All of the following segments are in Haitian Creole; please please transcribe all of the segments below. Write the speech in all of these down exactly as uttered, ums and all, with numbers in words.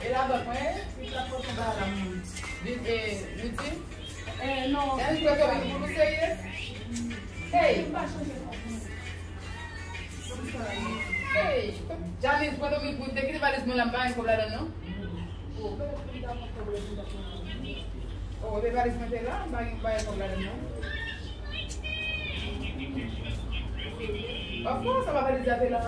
E labank mwen, li t ap pote bagay la, mwen. Li, e, Rudy? Eh, non. Janice, kwè ke vin pou nou serye? Hey! Hey! Janice, pran domil pou te kite valiz mwen la, m pa gen kòb ladan, non? Oh, e valiz mwen te la, m pa gen, m pa gen kòb ladan, non? Of course, sa pa valiz la te la.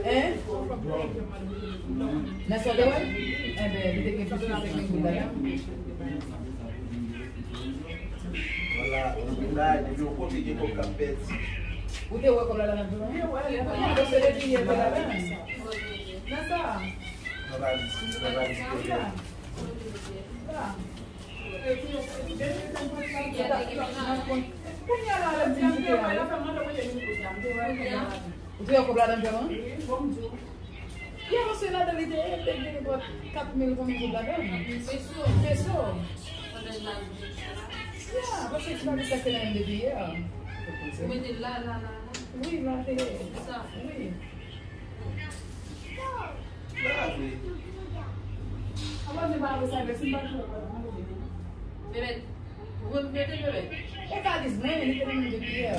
Hein? Nan sa w te wè? Enben, li te gen plis ke senk mil goud ladan. Vwala, anpil bagay, depi yon kote gen kòb k ap pèdi. Ou te wè kòb la nan vre? Wi, wè, lè sa. Paske depi yè te ladan. Nan sa. Nan valiz, nan valiz. Sa. Kounye a la, lè m di m kite a, wi. Ou te wè kòb ladan vrèman? Wi, bon, m di w. Ya, paske ladan li te ye, te gen nenpòt kat mil konbyen goud ladan. Peso. Peso. Ya, paske ti bagay sa te la menm depi yè. Ou mete l la, la, la, la. Wi, la te ye. Se sa. Wi. Bebe, ou konn mete bebe? E valiz mwen, li te nan men depi yè.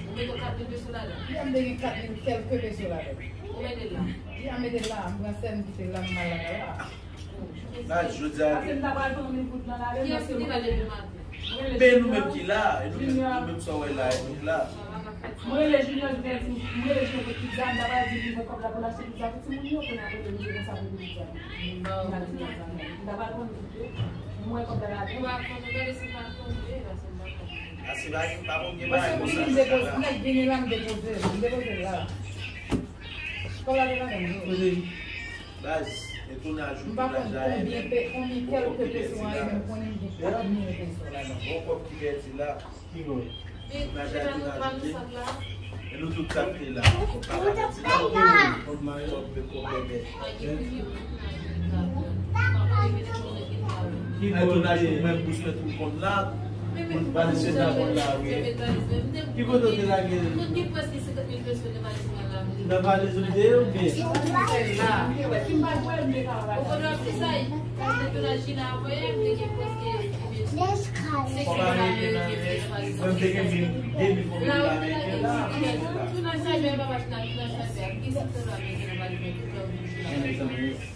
Ou mete kat mil peso ladan? Ya, m te gen kat mil kèlke peso ladan. Ou mete l la? Ya, m mete l la, m pran sèl m kite l la, m al lakay la. Baz, jodi a. Paske m ta pral pran mil goud nan ladan. Kiyès ki te la depi maten? Men nou menm ki la, e nou menm, nou menm sa w wè la, e nou k la. Mwen rele Junior, li te di, mwen rele Junior pou pizza, m ta pral di li mwen kòb la pou l achte pizza pou timoun yo, kounye a mwen rele li konsa pou pizza. M ta di pizza. M ta pral pran li tou. Mwen kòb la la. Ou pa konn, ou gade si pa tonbe, paske m pa konn. A, se pa, pa konn gen bagay konsa nan kay la. Nèg vini la, m depoze l, m depoze l la. Kòb la te la menm. Baz, e tounaj ou, tounaj la, e menm. M pa konn konbyen pe, konbyen kèlke peso an, e menm konnen m gen kat mil peso ladan. Bon kòb ki pèdi la. Ki lòt? Tounaj la, tounaj ou, e nou tout k ap te la. Kòb pa pèdi la. Kòb mayo. Kòb, kòb bèbè. Ki lòt? Tounaj ou, menm bous mèt ou konn la. Valiz yo nan kòb la, wi. Ki kote w te lage l? Nan valiz ou te ye oubyen? Mwen te gen mil, de mil konbyen la, men gen la.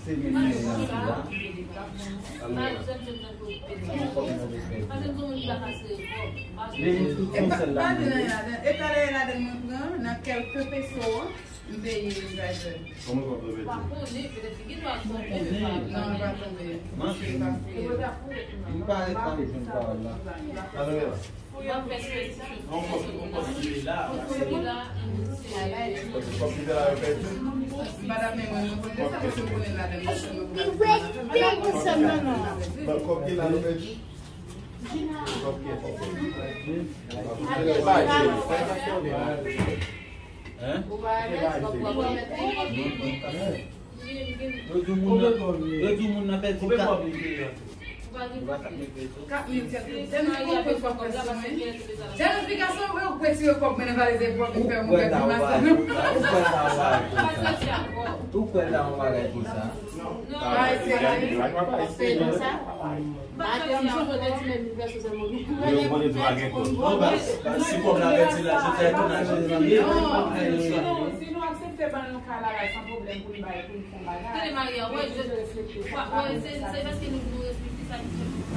Se mil la. Epa, pa gen anyen ladan. E talè ladan mwen pran nan kèlke peso, m peye driver. Kòman kòb la pèdi? Non, l pa tonbe. Li parèt pa jwenn pawòl la. Alò, Yon kòb, yon kòb ki te la, paske kòb ki te la yo pèdi. Madam, men mwen, mwen konn de sa, paske mwen konnen ladan, mwen konnen ladan. Bon, kòb ki la yo pèdi. Kòb ki, kòb ki. Hein? Yo di moun nan, yo di moun nan pèdi kat. Kat mil kèk. Janice, pigason, ou retire kòb mwen nan valiz epi w ap vin fè mwen pèdi masa. Ou kwè sa, ou pa wè konsa. Ou kwè sa, ou pa wè konsa. Ay, se vre. Yo konnen tou pa gen kòb. Non, baz, baz, si kòb la pèdi la, se fè tounaj li ye. Si nou aksepte ban nou kay la, la, san pwoblèm pou nou bay, pou nou fè yon bagay. Tande, Maria, wè, je, wè, wè, se, se paske nou, nou respekte sa ki fèt. Se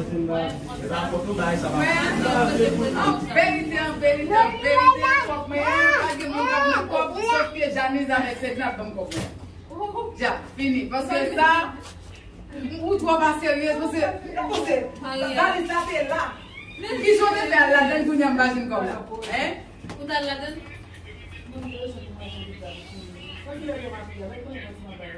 pa fòt nou bay sa, pa. Mwen, an verite, an verite, an verite, fòk mwen, pa gen moun k ap nan kòb, sòf ke Janice avèk Sedna ap ban m kòb mwen. Ja, fini. Paske sa, ou twò pa serye, paske, paske, valiz la te la. Kijan w te fè al ladann, kounye a m pa jwenn kòb la? Hein? Ou t al ladann? Mwen te bezwen pou manje pita. Mwen te bezwen manje pita. Mwen te bezwen manje pita.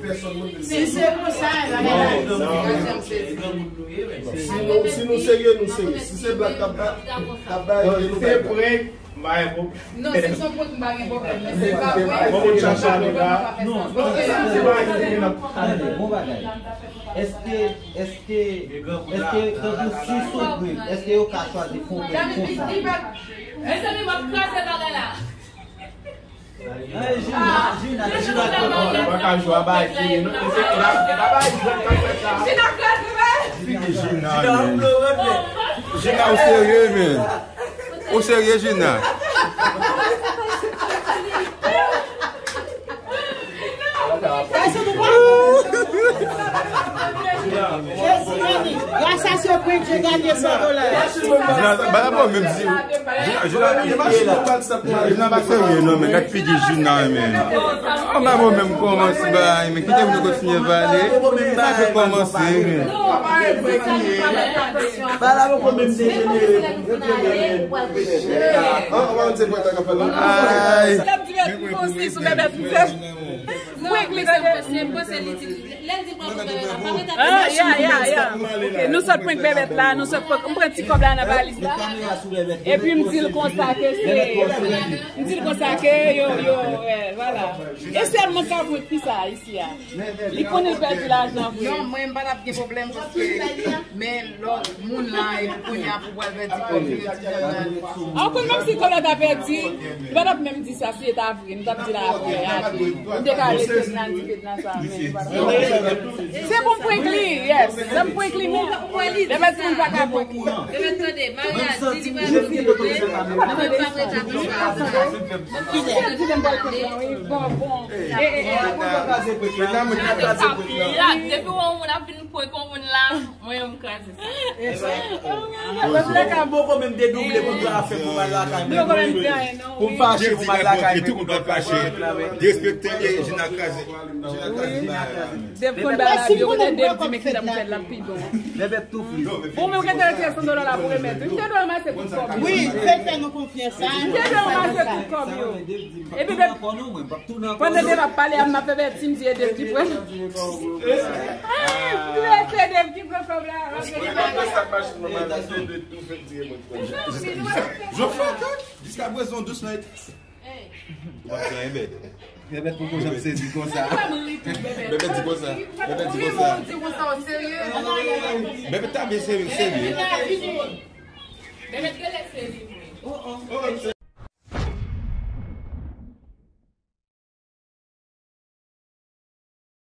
pèsonn moun vin. Si se konsa, e pa gen. Si nou, si nou serye, nou serye. Si se blag k ap bay, k ap bay, nou bay. Non, si se yon prank, m pa gen pwoblèm, men si se pa prank, m pa fè sa. Bon bagay. Èske, èske, èske, tankou si sou prank, èske yo ka chwazi fè yon prank konsa? Mezanmi, m ap kraze bagay la. Mwen pa ka jwe a bay figi, non. Se pa bay jwèt k ap fèt la. Jina kraze, men. Figi Jina, men. Jina, ou serye, men. Ou serye, Jina? Gras a se prank, je ganye san dola. Jina, ba la bon, menm si Jina, Jina, Jina pa serye non, men gad figi Jina, men. An ba bon, menm kòmanse bay, men kite nou kontinye pale. Sa fè kòmanse, men. Ba la bon, menm dejenere. Ay. Prank li, bebe. Prank li, bebe. Ah, ya, ya, ya. Ok, nou sot prank bebèt la, nou sot prank, m pran ti kòb la nan valiz la. Epi m di l konsa ke se, m di l konsa ke yo, yo, eh, vwala. E sèl mwen k ka prank fi sa isi a. Li konnen l pèdi lajan vre. Non, mwen m pa t ap gen pwoblèm paske men lòt moun la epi kounye a pou pral pèdi kòb li yon ti jan nan. An konn menm si kòb la ta pèdi, li pa t ap menm di sa si e ta vre, m t ap di l apre, apre. M te ka rete nan di nan sa, men li pa t ap. Se pou m prank li, yes. Se m prank li, men. Demen si m pa ka prank li. Demen tande, Maria di li pa vin vre. Mwen pa prete atann sa. Bon, bon. E, e, e. Depi yon moun ap vin prank yon moun la, mwen menm m kraze sa. Antoulèka, m poko menm dedouble pou m ta fè pou m al lakay mwen. Pou m fache pou m al lakay mwen. Tout moun pa fache. Derespekte, Jina kraze. Jina kraze. Dev konn bagay la, yo konnen Dev di men ki jan pou fè l la pi bon. Bebèt tou fri. Bon, men ou gen de retire san dola la pou remèt. M te dwe ranmase tout kòb yo. Wi, fè fè nou konfyans, sa. M te dwe ranmase tout kòb yo. Epi, bebe, pandan Dev ap pale a, m ap fè bèt, si m di e Dev ki pran. M di se Dev ki pran kòb la. Jiskaprezan, dousman. Ou pa pran, Bebe. Bebe poko janm sezi konsa. Bebe di konsa. Bebe di konsa. Bebe ta byen serye, serye. Bebe trè serye.